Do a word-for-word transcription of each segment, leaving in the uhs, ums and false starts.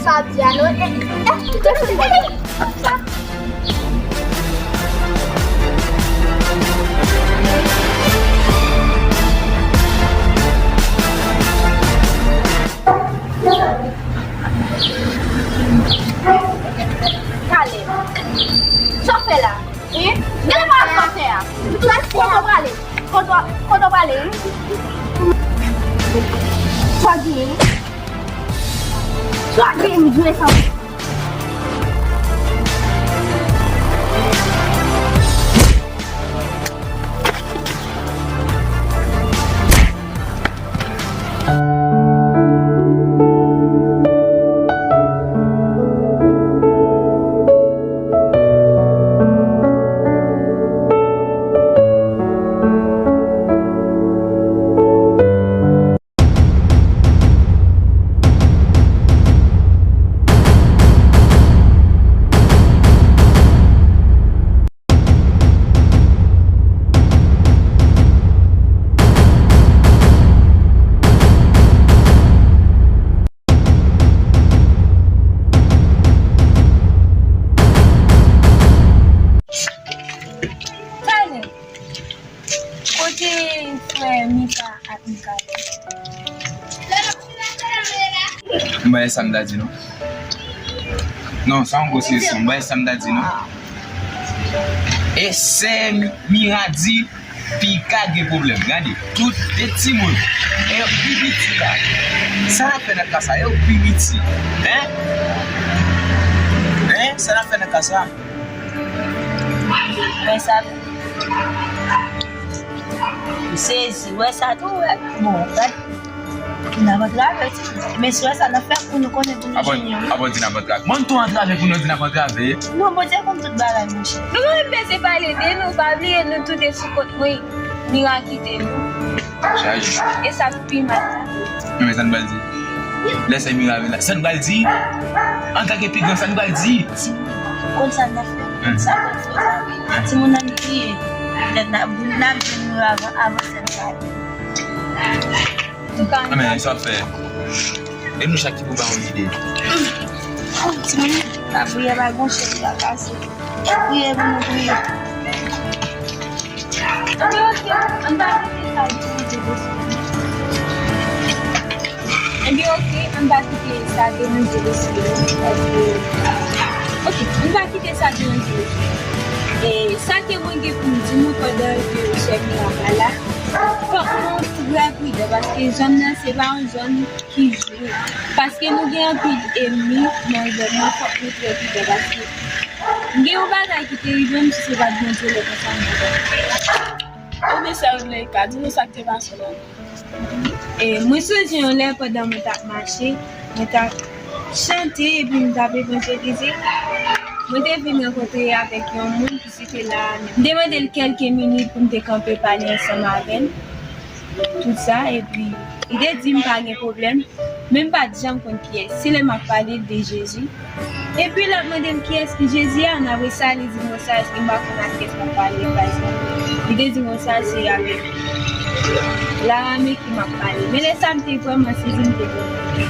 Sa ap di a non. E, e, e, e, e, sa. Pale. Sa w fè la? Hein? Gade pa sa w fè a. Kote w prale? Kote w, kote w prale? Sa w gen? Sa w gen, m jwe sa. Talè, kote frè Mika ak Mikaèl? M bay sa m ta di non. Non, sa yon gwo sezon. M bay sa m ta di non. E sè Mira di Pika gen pwoblèm. Gade, tout de timoun. E yo pi piti la. Sa n ap fè nan ka sa? E yo pi piti. Hein? Hein? Sa n ap fè nan ka sa? Wè sa tou. M sezi, wè sa tou, wè. Bon, gad. N ap antrave, ti. Men si wè sa n ap fè pou nou konnen pou nou jwenn yon. Avan di n ap antrave. Mwen tou antrave pou nou di n ap antrave. Non, Bondye konn tout bagay, monchè. Nou pa bezwen pale de nou, pa bliye nou tout e sou kont mwen. Mira kite nou. Chaje. E sa pi mal. Men sa n pral di. Lè sè Mira vin la. Sa n pral di. Antanke pi gran, sa n pral di. Konn sa n ap fè. Sa n ap fè. Timoun nan kriye. Petèt n ap, n ap jwenn Mira avan, avan sè Mira. Antouka, men sa w ap fè. E nou chak ki pou ba yon ide. Timoun, lapriyè pa gon chèf la kase. Priye pou nou priye. Ebyen, oke, ann pa kite sa deranje lespri nou. Ebyen, oke, ann pa kite sa deranje lespri nou. Paske, oke, ann pa kite sa deranje lespri nou. E sa ke mwen gen pou m di nou pandan ke chèf nou ap la, fòk nou trè pridan, paske zòn nan se pa yon zòn ki jwe. Paske nou gen anpil enmi nan zòn nan, fòk nou trè pridan, paske m gen yon bagay ki te rive m, si se pa t Bondye, lè konsa m pa t ap. Ebyen, sè Roderica, di nou sa k te pase la. E, mwen sonje yon lè pandan mwen t ap mache, mwen t ap chante epi m t ap evanjelize, mwen te vin rankontre avèk yon moun ki se te la a menm. M te mande l kèlke minit pou m te kanpe pale ansanm avè l. Tout sa, epi li te di m pa gen pwoblèm, men m pa t janm konn kiyès. Se lè m ap pale l de Jezi. Epi lè m mande l kiyès ki Jezi a, apre sa, li di m konsa, èske m pa konn ak kiyès m ap pale, pa egzanp. Li te di m konsa, se avèk Larame ki m ap pale. Men lè sa, m te vrèman sezi, m te vrèman choke.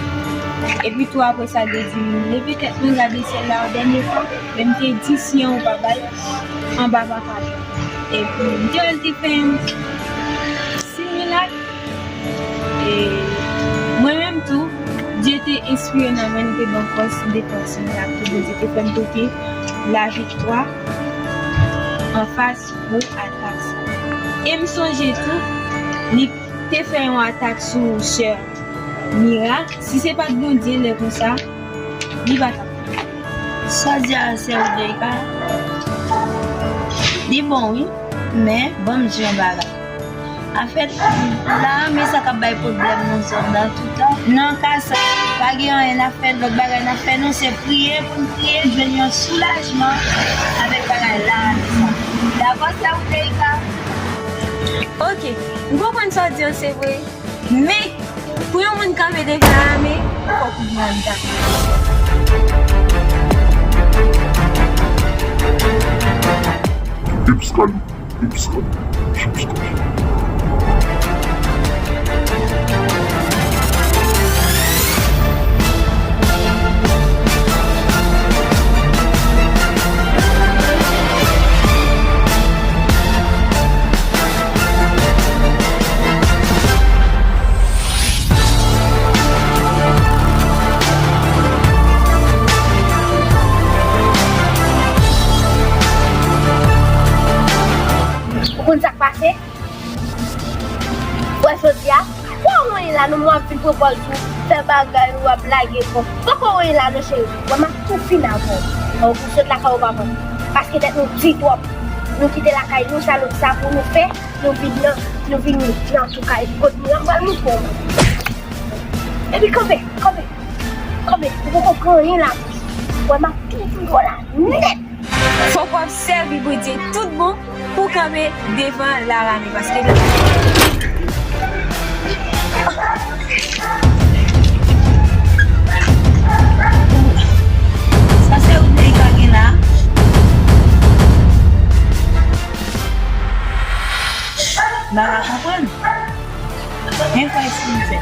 Epi tou, apre sa, li te di m, leve tèt mwen, gade syèl la yon dènye fwa. Lè m te di siy an ou pa bay, anba pa pale. Epi, m te wè l te fè yon siy mirak. E mwen menm tou, Dye te enspire nan mwen, li te ban m fòs, li te fè yon siy mirak tou. Bondye te fè m pote laviktwa anfas gwo atak sa. E m sonje tou, li te fè yon atak sou sè Mira, si se pa t Bondye, lè konsa, li pa t ap. Sa w di a, sè Roderica, li bon, wi, men ban m di yon bagay. Anfèt, Larame sa k ap bay pwoblèm nan zòn nan toutan. Nan ka sa, pa gen anyen n ap fè, lòt bagay n ap fè, nou se priye pou n priye, jwenn yon soulajman avèk bagay Larame sa. Dakò, sè Roderica? Oke, m konprann sa w di an, se vre. Men, pou yon moun kanpe devan lame, fòk ou gen yon dam. Episkali, episkali, episkali. W ap vin pran pòz ou, fè bagay ou ap lage kò. Poko wè la non cheri, wè m ap tou fini avè w. Ou sot lakay ou pa mwen. Paske tèt nou di twòp. Nou kite lakay nou, sa nou, sa pou nou fè, nou vin nan, nou vin nan tou kay kot nou, n ap pral moutre w. Epi kanpe, kanpe, kanpe, ou poko pran anyen la. Wè m ap tou fini w la nèt. Fòk w ap sèvi Bondye tout bon pou w kanpe devan larame, paske sa se wout nèg pa gen la. M pa ka konprann. Men fwa eksprime fè.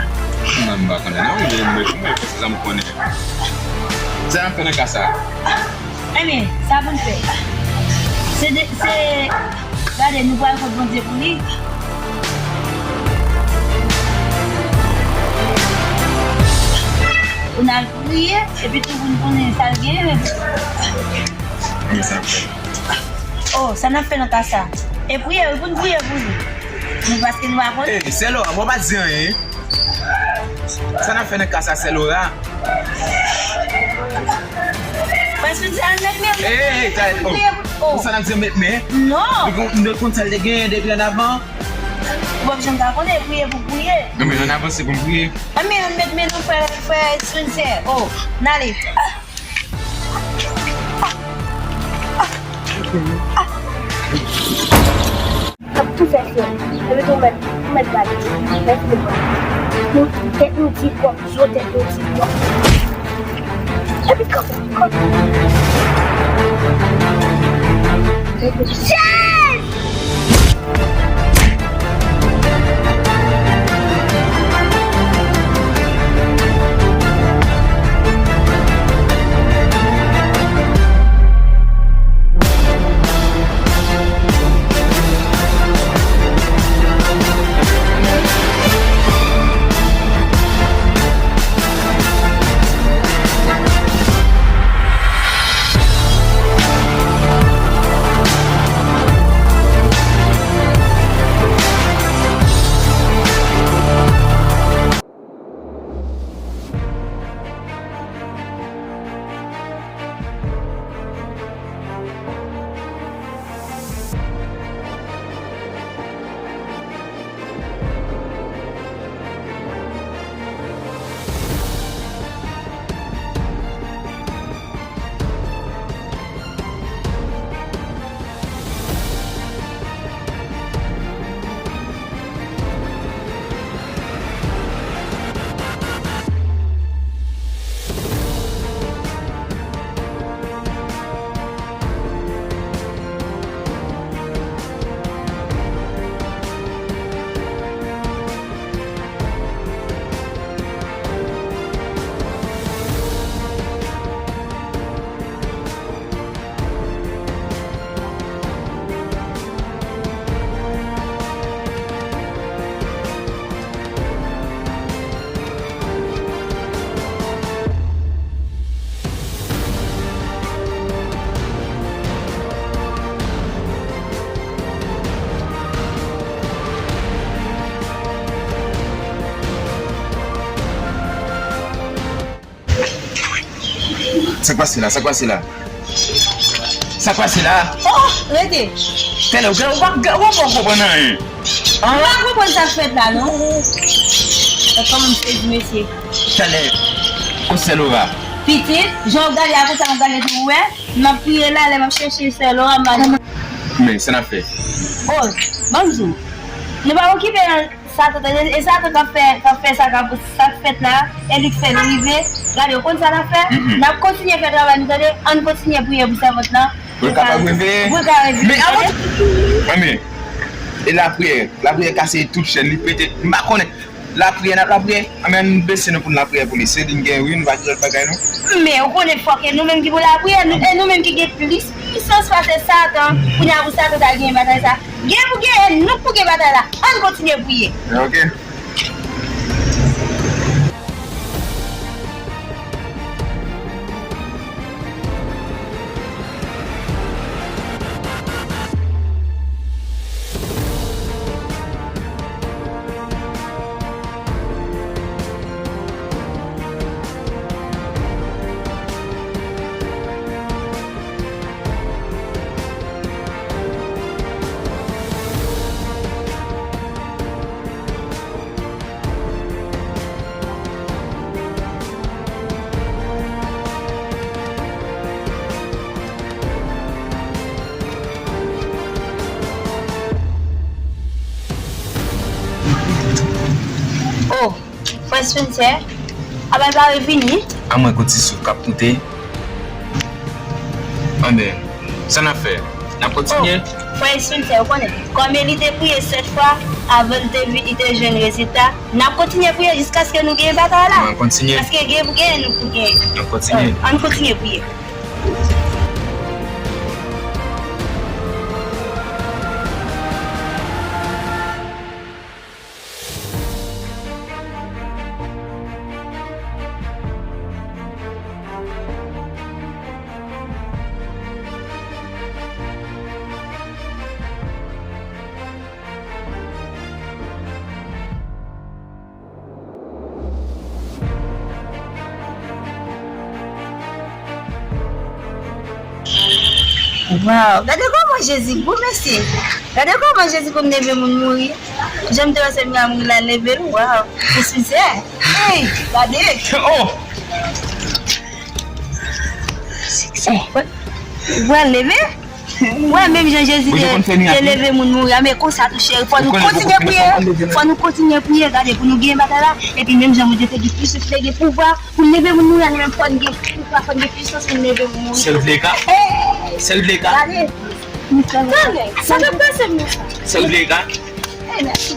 Mwen m pa konnen non, men mwen fè sa m konnen. Sa n ap fè nan ka sa? Ebyen, sa pou n fè. Se de, se, gade, nou pral kot Bondye pou li. Pou n al priye, epi tou pou n konnen sa l genyen. Men sa n ap fè. Oh, sa n ap fè nan ka sa? E priye, wi, pou n priye pou li. Nou, paske nou pa konnen. Ey, sè Lora, mwen pa di anyen. Sa n ap fè nan ka sa, sè Lora? Paske di al met men. Ey, ey, ey, oh. Pou sa n ap di met men? Non. Nou konn, nou konn sa l te genyen depi annavan. Ou p ap janm ka konnen, priye pou priye. Non, men ann avanse pou n priye. Ann men, ann met men nou, frè, frè Spencer. Oh, n ale. Ap tou fè fè. Epi tou mèt, mèt gade. Mèt fè. Nou, tèt nou ti twòp, zo tèt nou ti twòp. Epi kanpe, kanpe. Epi chèz! Sa k pase la? Sa k pase la? Sa k pase la? Oh, rete! Tèlè, ou pa, ou pa, ou pa konprann anyen. An? Ou pa konprann sa k fèt la, non? Sa kòmanse di mesye. Tèlè, o sè Lora. Pitit, jan w gade a konsa, m ap gade tou, ou wè? M ap priye la, lè m ap chèche sè Lora, m pa. Men, sa n ap fè? Oh, ban m di w. Nou pa okipe Satan, tande, e Satan k ap fè, k ap fè sa, k ap, sa k fèt la, e li k fè l rive. Gade, w konn sa n ap fè? Mm-mm. N ap kontinye fè travay nou, tande, ann kontinye priye pou sèvant lan. Pou l kapab reveye. Pou l ka reveye. Men avan. Anben, e lapriyè, lapriyè kase tout chèn, li pete, m pa konnen. Lapriyè, n ap lapriyè. Anben, ann bese nou pou n lapriyè pou li. Se li n gen, wi, nou pa gen lòt bagay, non. Men, ou konnen fòk e nou menm ki pou lapriyè, nou, e nou menm ki gen plis pisans pase Satan. Kounye a pou Satan ta genyen batay sa. Gen pou genyen, nou k pou gen batay la. Ann kontinye priye. Ok. Spencer, apre l pa revini. A mwen gon ti souf k ap moute. Anben, sa n ap fè? N ap kontinye? Oh, frè Spencer, ou konnen, kòm li te priye sèt fwa avan l te vi-, li te jwenn rezilta, n ap kontinye priye jiskaske nou genyen batay la. N ap kontinye. Paske gen pou genyen, nou pou genyen. N ap kontinye. Oh, ann kontinye priye. Waw, gade kòman Jezi gou, mesye. Gade kòman Jezi konn leve moun mouri. Jan m te wè se mira mouri la leve l, waw. Se sinsè. Hey, gade. Oh! Wè, wè, leve. Wè, menm jan Jezi te, te leve moun mouri a, men konsa tou, cheri, fò nou kontinye priye. Fò nou kontinye priye, gade, pou nou genyen batay la. Epi menm jan Bondye te gen pwisans, te gen pouvwa pou leve moun mouri a, nou menm fò n gen pouvwa, fò n gen pwisans pou n leve moun mouri. Sèl vle ka. Hey! Sèl vle ka. Gade. Tande, sa te prese m nan sa. Sèl vle ka. Hey, mèsi.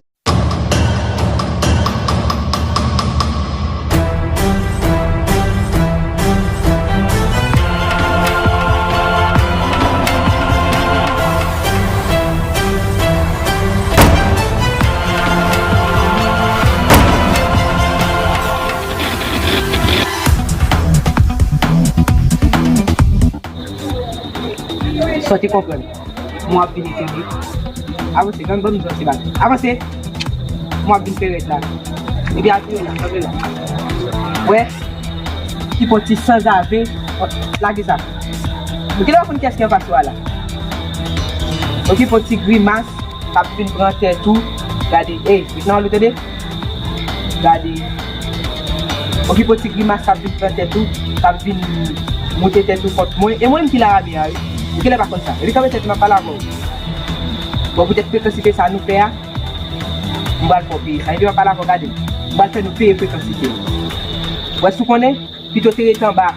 Sa w te konprann? Mwen ap vin etenbe. Avanse, ban m, ban m di w se bagay. Avanse! Mwen ap vin fè rèd la. Epi ap vin la, kanpe la. Wè, ki fon ti sanzave, lage sa. Ou genlè pa konn kiyès ki anfas ou a la. Okipe yon ti grimas, k ap vin pran tèt ou. Gade, ey, met nan w, tande? Gade. Okipe yon ti grimas k ap vin pran tèt ou, k ap vin moute tèt ou kont mwen. E mwen menm ki la a byen a, wi. Ou genlè pa konn sa. Epi kanpe tèt ou, m ap pale avè w. Bon, poutèt frekansite sa nou fè a, m pral fè w peye sa. Epi m ap pale avè w, gade. M pral fè nou peye frekansite. Wè, si w konnen, pito w te rete anba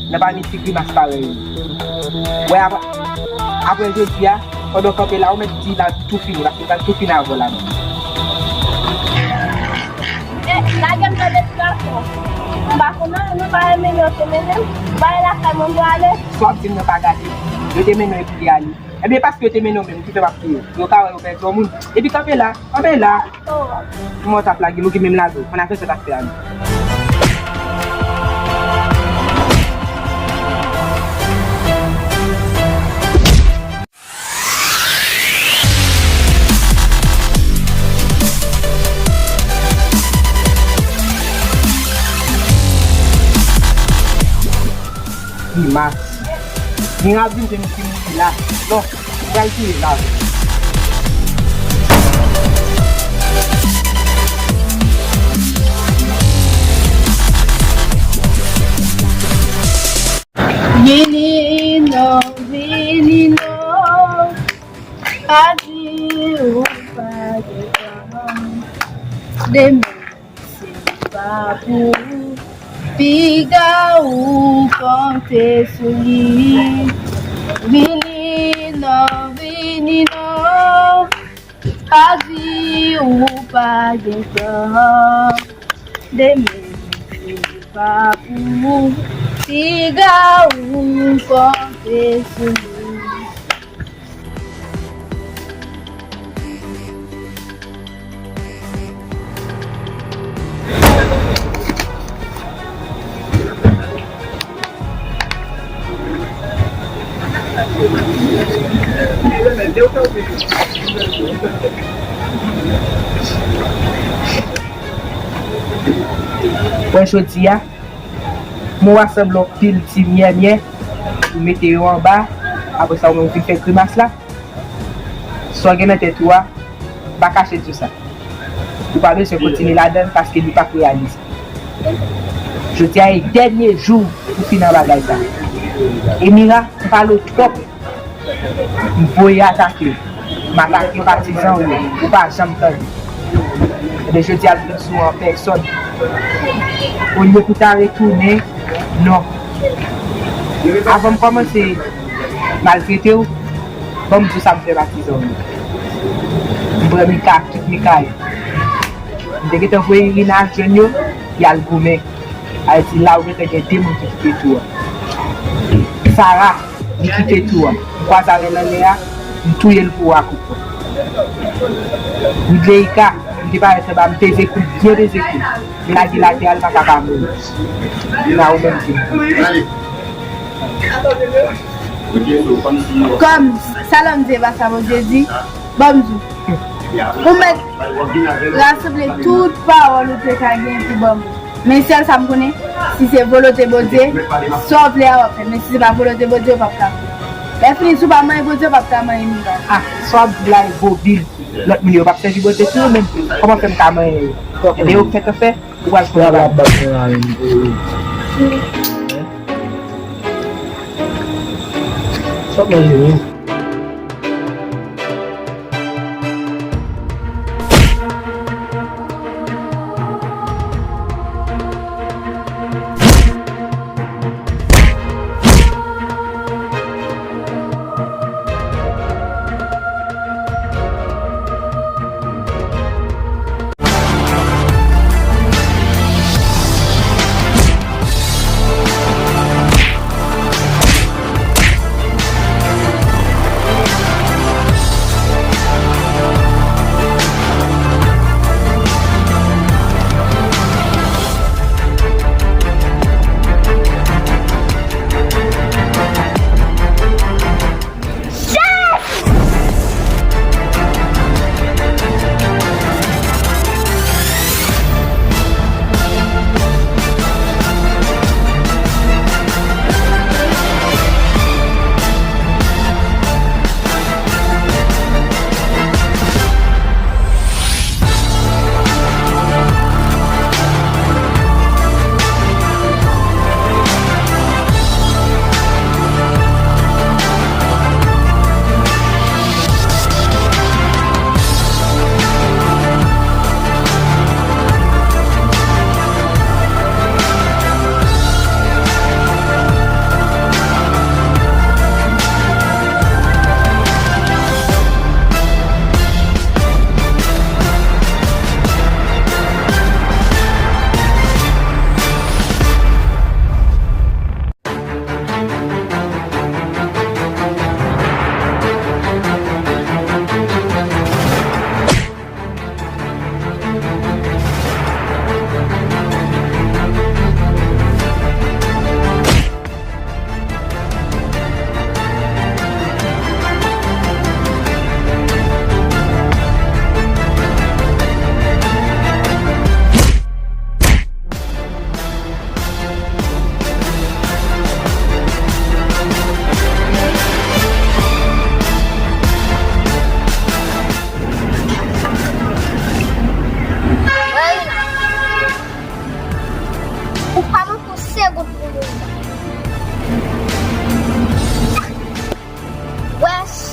nan pami ti grimas parèy ou. Wè, apre, apre jodi a, pandan w kanpe la, ou mèt di la tou fini, paske m pral tou fini avè w la menm. Eh, lage m tande ti gason. M pa konn anyen, non, pa renmen lè w te mennen m. M pa ale lakay mwen, m ale. Sa w ap di m nan pa gade. Yo te mennen w epi w te ale. Ebyen, paske yo te mennen w menm, ki fè m ap touye w. Yo ka wè yo pèdi yon moun. Epi kanpe la, kanpe la. Kòman w t ap lage m, ou ki menm lage w. Konn afè sa w t ap fè a menm. Grimas. Mira vin se nou ki mouri la. Non, m pral touye l avè. Vini non, vini non. Pa di ou pa gen tan. Demen se pa pou ou. Piga ou konte sou li. Vini non, vini non. Pa di ou pa gen tan. Demen se pa pou ou. Piga ou konte sou li. Wè jodi a, mwen rasanble yon pil ti myèmyè, ou mete yo anba, apre sa ou menm ou vin fè grimas la. Sa w gen nan tèt ou a, pa kache di w sa. Ou pa bezwen kontinye ladan l paske li p ap reyalize. Jodi a e dènye jou pou fin an bagay sa. E Mira, m pale w twòp. M voye atake w. M atake patizan w yo. Ou pa janm tande. Men jodi a l vin sou an pèsòn. Olye pou ta retounen, non. Avan m kòmanse maltrete w, ban m di w sa m fè patizan w yo. M pran Mika, tout Mikaèl. M te gentan voye Irina jwenn yo, y al goumen. Sa vle di la ou gentan gen de moun ki kite tou a. Sara, li kite tou a. M kwaze avè l anlè a, m touye l pou ou ak ou pran. Widleyika, m te parèt anba, m peze kou l, byen peze kou l. M lage l atè a, l pa ka pa mouri. Nan ou menm ki mouri. Kòm sa lòm di e pa sa Bondye di, ban m di w. Ou mèt rasanble tout pawòl ou te ka gen pou ban m. Men sèl sa m konnen, si se volonte Bondye, sa w vle a w ap fè. Men si se pa volonte Bondye, ou p ap ka fè. Lè fini, si w pa manyen Bondye, ou p ap ka manyen miray. Ah, sa w ap di la e bobil. Lòt moun yo p ap sèvi Bondye sou yo menm. Kòman fè m ka manyen yo? Ebyen, ou fèk fè, ou pral fè yon bagay. Sa w ap bat mwen la menm? Sa w ap manje menm? Ou pa manke yon segonn pou mouri. Wè, si,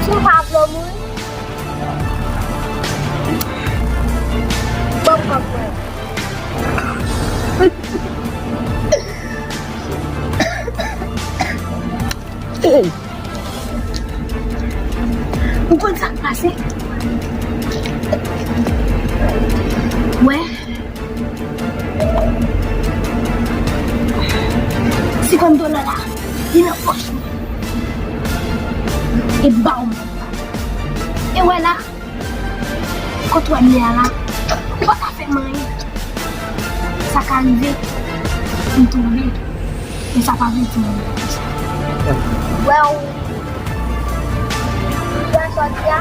si w pa vle mouri, ban m kòb mwen. Ou konn sa k pase? Wè. Senkant dola la, li nan pòch mwen. E ba w mwen. E wè la, kot w wè m ye a la, m pa ka fè m anyen. Sa ka rive, m tonbe. Men sa pa vle di mwen konsa. Wè w. Wè sa w di a?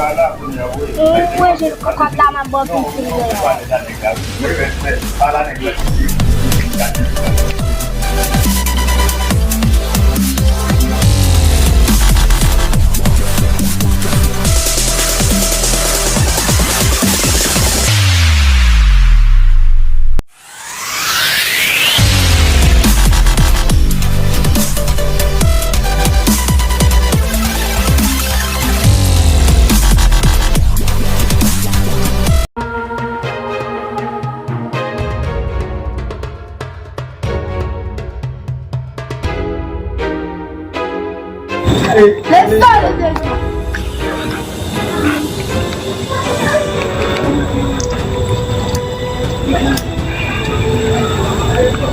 Ou manje kòkòt la, m ap ba w pil pil dòla.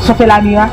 Sa fè la mira.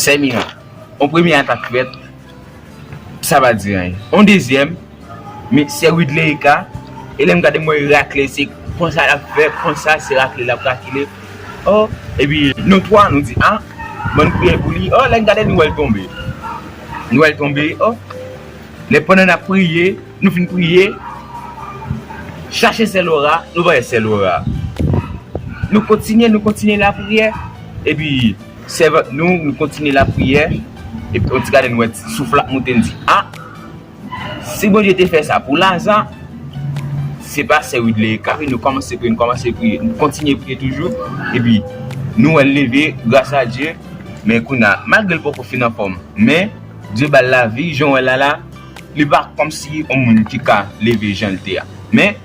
Sè Mira, yon premye atak fèt, sa pa di anyen. Yon dezyèm, men sè Widleyka, e lè m gade m wè rakle, se konsa l ap fè, konsa se rakle l ap rakle. Oh, epi nou twa, nou di, a, bon, nou priye pou li. Oh, lè n gade, nou wè l tonbe. Nou wè l tonbe, oh. Lè pandan n ap priye, nou fin priye, chache sè Lora, nou pa wè sè Lora. Nou kontinye, nou kontinye lapriyè, epi sèvant nou, nou kontinye lapriyè, epi yon ti gade nou wè souf la ap moute, n di, a, si Bondye te fè sa pou Laza, se pa sè Widleyka. Nou kòmanse priye, nou kòmanse priye, nou kontinye priye toujou, epi nou wè l leve, gras a Dye, men kounye a, malgre l poko fin anfòm, men Dye ba l lavi, jan w wè l la la, li pa kòmsi yon moun ki ka leve jan l te a. Men,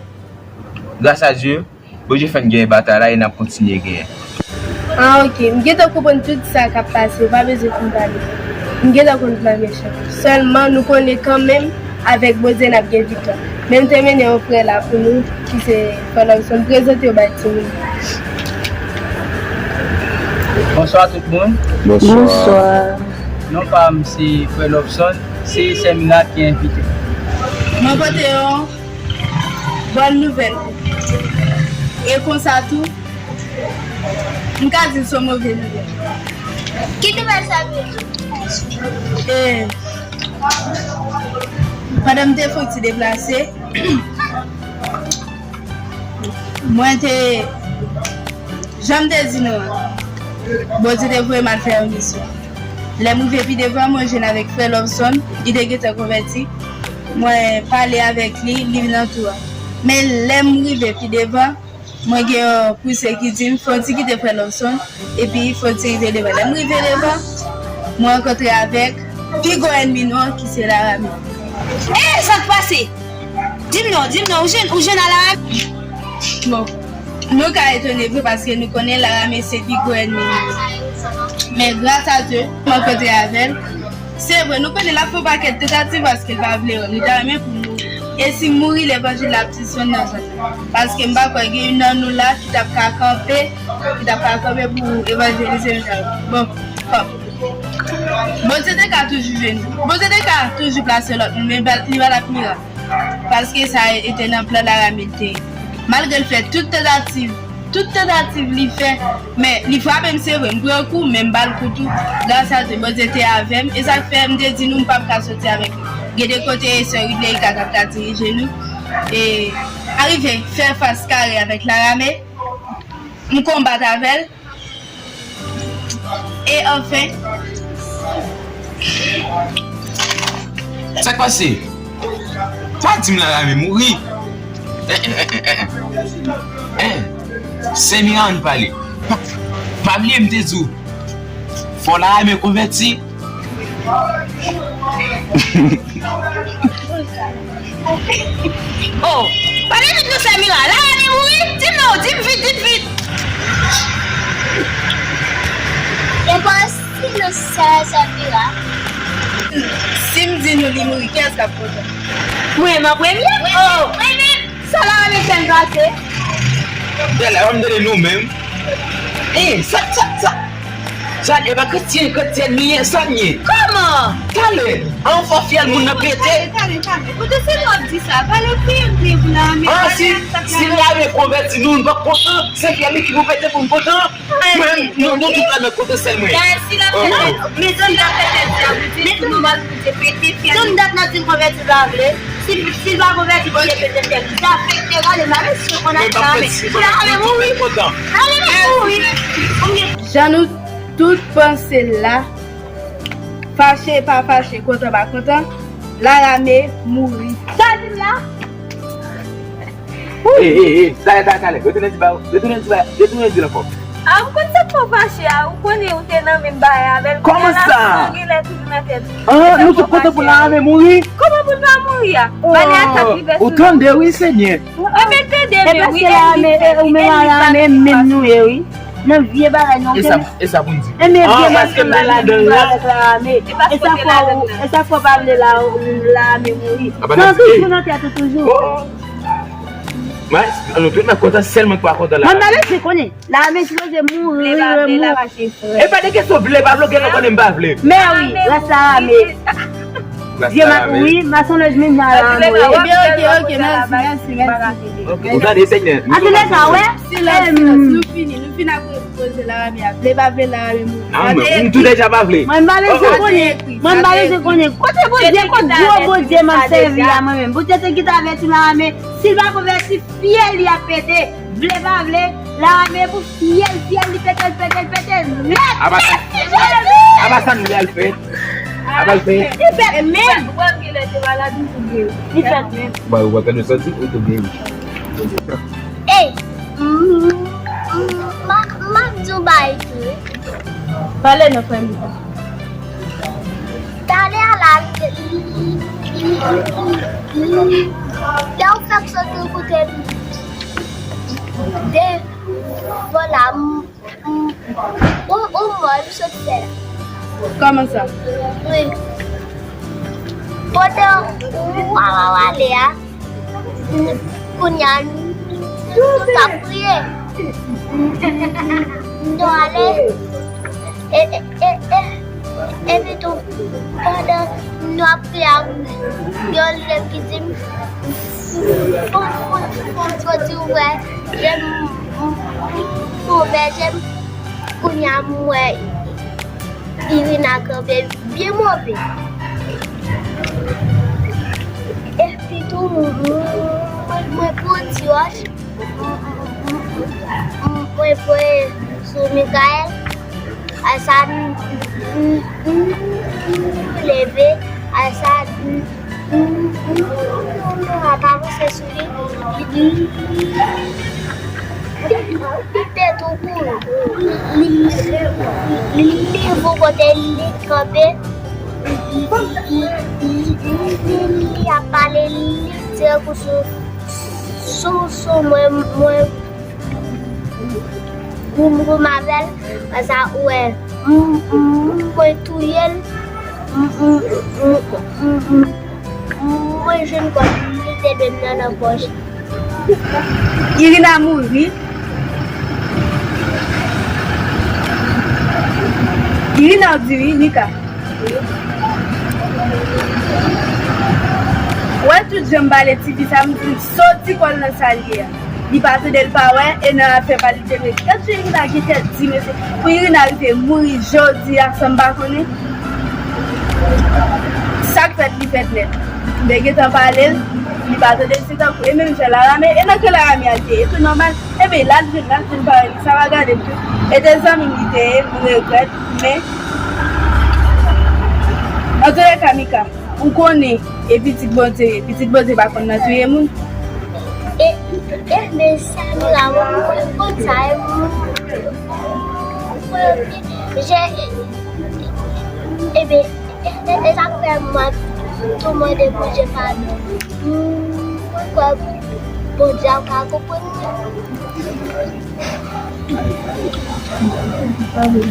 gras a Dye, Bondye fè n genyen batay la e n ap kontinye genyen. Ah, ok. M gentan konprann tout sa k ap pase, ou pa bezwen fin pale. M gentan konn plan mechan. Sèlman, nou konnen kanmenm, avèk Bondye, n ap gen viktwa. Men m te mennen yon frè la pou nou, ki se frè Lobson. Prezante w bay timoun. Bonswa tout moun. Bonswa. Bonswa. Non pa m se frè Lobson, se sè Mira ki envite m. Mwen pote yon bòn nouvèl pou ou. E konsa tou, m ka di l se yon move nouvèl. Ki nouvèl sa vle di? E, pandan m te fon ti deplase, mwen te, jan m te di nou an, Bondye te voye m al fè yon misyon. Lè m rive pi devan, mwen jwenn avèk frè Lobson, li te gentan konvèti. Mwen pale avèk li, li vin antoure. Men lè m rive pi devan, mwen gen yon pouse ki di m, "Fò w ti kite frè Lobson, epi fò w ti rive devan." Lè m rive devan, mwen rankontre avèk pi gwo ènmi nou an, ki se Laramie. E, sa k pase? Di m non, di m non, ou jwenn, ou jwenn a Laramie? Bon, nou ka etone vre paske nou konnen Laramie se pi gwo ènmi nou. Men gras a Dye, mwen rankontre avè l. Se vre, nou konnen l ap fè yon pakèt tantativ paske l pa vle wè m. Li ta renmen pou m mouri. E si m mouri, levanjil la ap dispann nan zòn nan. Paske m pa kwè gen youn nan nou la ki t ap ka kanpe, ki t ap ka kanpe pou evanjelize m sa yo. Bon, bon. Bondye te ka toujou jwenn. Bondye te ka toujou plase lòt moun, men li pa t ap mira. Paske sa te nan plan Laramie te ye. Malgre l fè tout tantativ, tout tantativ li fè, men li frape m, se vre, m pran kou, men m ba l kou tou. Gras a Dye, Bondye te avè m, e sa k fè m te di nou m p ap ka soti avèk li. Gen de kote e sè Ridleyka k ap ka dirije nou, e arive fè fas kare avèk Larame, m konbat avè l, e anfen. Sa k pase? Pa di m Larame mouri. Eh, eh, eh, eh, eh. Eh, Sè Mira, ann pale. Pa, pa bliye m te di w, fò Larame konvèti. Oh, pale vit non Sè Mira. Larame mouri? Di m non, di m vit, di m vit. E pa silans sa, Sè Mira. Si m di nou li mouri, kiyès k ap kontan? Mwen, mwen premye? Oh, mwen menm. Sa Larame fè m pase? Gade la, pa m tande nou menm. Eh, sa, sa, sa. Sa, e pa kretyen, kretyèn nou ye, sa n ye. Kòman? Talè, an fò fyèl moun nan pete. Talè, talè, talè. Kote se nou ap di sa? Pale priye m priye pou Larame. Ah, si, si Larame konvèti nou, nou p ap kontan. Se fyèl li ki pou pete pou n kontan. Mwen, nou, nou tout la nan kote sèl mwen. Gade, si l ap fè tèt, men si l ap fè tèt dyab, ou di tou nou mal pou Dye pete fyèl. Tout dat nan di l konvèti pa vle. Si, si l pa konvèti, Bondye pete fyèl. Li afekte, gade, m ap eseye konn ak Larame. Larame mouri. Larame mouri. Jan nou tout panse l la, fache pa fache, kontan pa kontan, Larame mouri. Sa di m la? Ey, ey, ey, talè, talè, talè. Retounen di ba, retounen di ba, retounen di l ankò. A, ou konn sa k fè w fache a, ou konnen ou te nan menm bagay avè l. Kòman sa? San genlè toujou nan tèt li. Ah, nou tout kontan pou Larame mouri? Kòman pou l pa mouri a? Bagay a t ap rive sou nou. Ou tande, wi, Senyè. Ebyen, tande, men wi, e li fè li, e li pa menm nou ye, wi. Nan vye bagay nou. E sa, e sa pou n di. Ebyen, vye bagay nou avèk Larame. E sa fè w, e sa fè w pa vle Larame mouri. Sa toujou nan tèt ou toujou. Mwen, nou tout nan kontan, sèl mwen ki pa kontan la. Mwen pa lese konnen. Larame sipoze mouri, mouri. E pa de kesyon vle pa vle, ou gentan konnen m pa vle. Men wi, gras Larame. Vye mak wi, masonlèj menm jan Larame. Ebyen, oke, oke, mèsi, mèsi, mèsi. Ou tande, Senyè. Antoulèka, wè. Silans, silans, nou fini, nou fini ak koze Larame a. Vle pa vle, Larame mouri. Non, men m tou deja pa vle. Mwen m pa bezwen konnen. Mwen m pa bezwen konnen. Kote Bondye, kot gwo Bondye m ap sèvi a mwen menm? Bondye te gentan avèti Larame. Si l pa konvèti, fyèl li ap pete. Vle pa vle, Larame pou fyèl, fyèl li pete, l pete, l pete nèt. Apa sa, apa sa nou al fè? Apa l fè? Li fèt menm. Ou wè m genlè te malad, m tou geri. Li fèt menm. Ba ou wè kè nou santi, ou tou geri. Ey, m, m, m, m ap di w bagay tou wi. Pale non frè m. Talè a la, li, li, li, li, lè w fèk soti kote m, devan la, m, m, ou, ou mò, m sot fè la. Kòman sa? Wi. Pandan w a, w a, w ale a, kounye a, nou t ap priye. Nou ale, e, e, e, e, epi tou, pandan nou ap priye a, gen yon lè ki di m, fò, fò, fò, fò di w wè, jan m, m, m, m ouvè je m, kounye a m wè Irina kanpe byen move. Epi tou, m, m, mwen, mwen pran ti wòch, m, m, m, mwen pran sou Mikaèl. Apre sa, m, m, m, m leve. Apre sa, m, m, m, m ap avanse sou li. Li, li, li, li pete tou kou. Li, li, li, li rive kote li kanpe. Li, li, li, li, li, li ap pale, li di tankou sou, sou, sou mwen, mwen, goum, goum avè l. Apre sa, ou wè, m, m, mwen touye l. M, m, m, m, m, mwen jwenn kò l, li te dwe nan, nan pòch. Irina mouri. Irina ou di wi, Nika. Ou wè tout jan m pale tifi sa, m di l soti kò l nan sa l ye a. Li pa tande, li pa wè, e nan afè pa li te vle. Gad jan Irina gen tèt di, mesye. Pou Irina rive mouri jodi a san m pa konnen. Sa k fèt, li fèt nèt. M te gentan pale l, li pa tande, se tankou, e menm jan Larame, e nan ke Larame al te ye, e tou nòmal. Ebyen, l al jwenn, l al jwenn parèy li, sa pa gade l tou. E te zanmi m li te ye, m regrèt, men, antoulèka, Mika, ou konnen, e pitit Bondye ye, pitit Bondye pa konn nan touye moun. E, e, men Samira, mwen, mwen konn sa, e, mwen, mwen, mwen, je, e, e, e, e, e, sa fè m ap tou mande Bondye padon. Mwen kwè Bondye ap ka konprann mwen.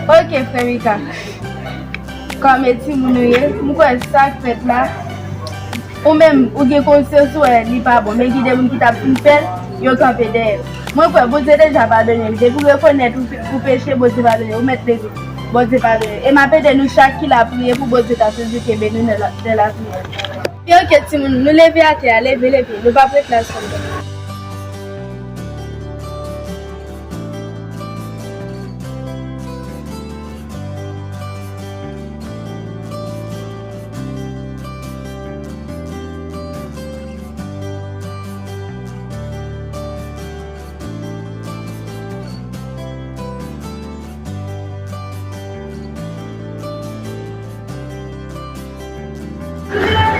Ok, frè Mika. Kòm e timoun ou ye, m kwè sa k fèt la, ou menm, ou gen konsyans ou wè li pa bon, men gen de moun ki t ap fin fè l, yo kanpe dèyè l. Mwen kwè Bondye deja padone l. Depi w rekonèt ou, ou peche, Bondye padone w, ou mèt leve. Bondye padone w. E m ap ede nou chak ki la priye pou Bondye ta toujou kenbe nou nan la, nan lapriyè. Pi ok, timoun, nou leve atè a, leve, leve. Nou p ap ret la sèlman.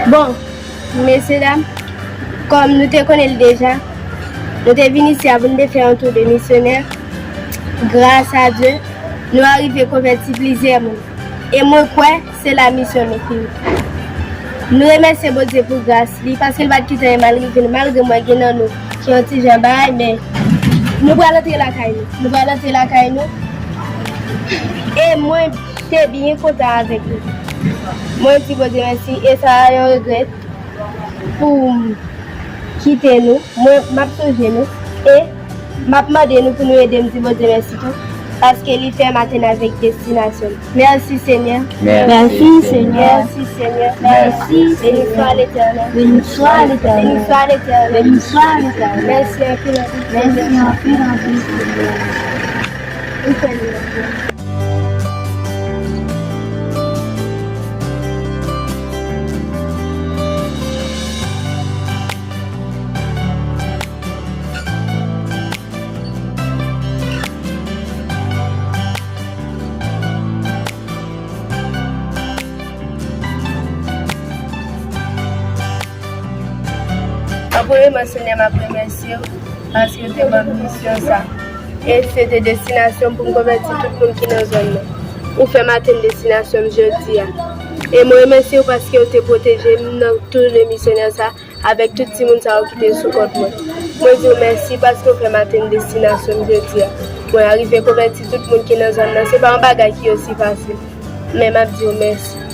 Bon, mesye dam, kòm nou te konnen l deja, nou te vin isi a pou n te fè yon tou de misyonè. Gras a Dye, nou arive konvèti plizyè moun. E mwen kwè se la misyon nou fini. Nou remèsye Bondye pou gras li, paske l pa t kite anyen mal rive nou, malgre mwen gen nan nou ki yon ti jan bay, men nou pral antre lakay nou. Nou pral antre lakay nou. E mwen te byen kontan avèk nou. Mwen di Bondye mèsi, e sa a yon regrèt pou m kite nou. Mwen, m ap sonje nou. E m ap mande nou pou nou ede m di Bondye mèsi tou, paske li fè m atenn avèk destinasyon m. Mèsi, Senyè. Mèsi, Senyè. Mèsi, Senyè. Mèsi, Senyè. Béni soit l'Éternel. Béni soit l'Éternel. Béni soit l'Éternel. Béni soit l'Éternel. Mèsi anpil, anpil. Mèsi anpil, anpil, Senyè. Ou fè nou yon An premye, Senyè, m ap remèsye w paske w te ban m misyon sa. E se te destinasyon m pou m konvèti tout moun ki nan zòn nan. Ou fè m atenn destinasyon m jodi a. E mwen remèsye w paske w te pwoteje m nan tou de misyonè sa avèk tout timoun sa yo ki te sou kont mwen. Mwen di w mèsi paske w fè m atenn destinasyon m jodi a. Mwen arive konvèti tout moun ki nan zòn nan. Se pa yon bagay ki osi fasil. Men m ap di w mèsi.